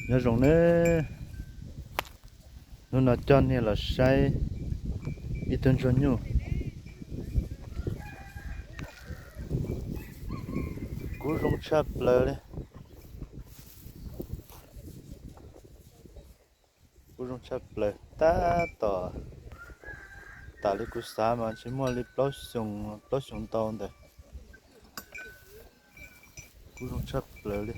Nyob zoo nawb, hnub no coj nej los saib ib tug ntsuag nyuj. Kub zoo tshaj plaws li. Kub zoo tshaj plaws tab tom, tas li kuv xav mas ntshe muaj li plaub xyoo, plaub xyoo ntau ntawd. Kub zoo tshaj plaws li.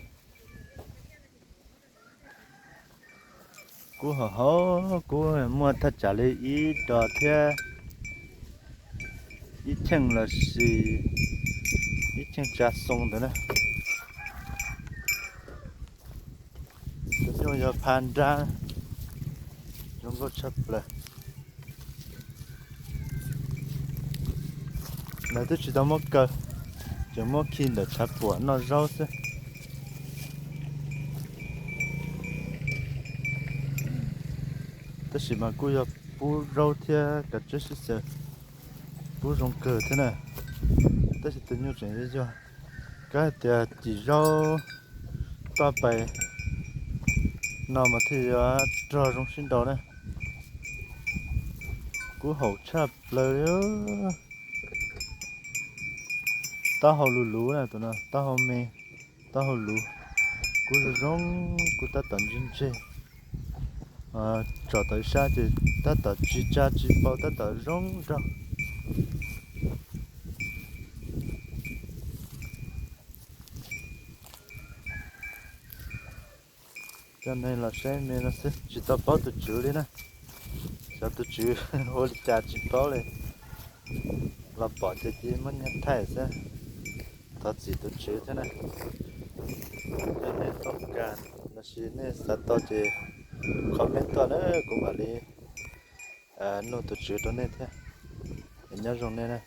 Kub hauv hauv kub muaj thaj tsam li ib dos thiab ib cheej los sis ib cheej tsa xoo ntawd na. Tus nyuj yog pha nrab, zoo nkauj tshaj plaws. Lawv twb tsis tau muab kaw, tseem muab khi ntawm tshav puam noj zaub xwb. Tab sis mas kuj yog pub zaub thiab kav tswb sib xyaw, pub zoo kawg thiab na. Tab sis tus nyuj tseem yuag yuag, kab hais tias cim zaub toj pais no mas thiaj yuav rog zoo sib nraus na. Kub haum tshaj plaws li. Taub hau luv luv na, tus no taub hau me, taub hau luv. Kub zoo zoo, kub tab tom ntseg ntseg. Tsom tau ib sab ces tab tom tsis tsa tsis pau, tab tom zoo nraug. Coj nej los saib me no xwb, tsis tau paub tus tswv li na. Xyov tus tswv hu li cas tsis paub li. Los pom ces cia muab nyiaj thaij xwb. Thov txim tus tswv thiab na. Yog nej toob kas los sis nej xav tau ces comment tuaj na, kuv mam li nug tus tswv rau nej thiab. Nyob zoo nej na.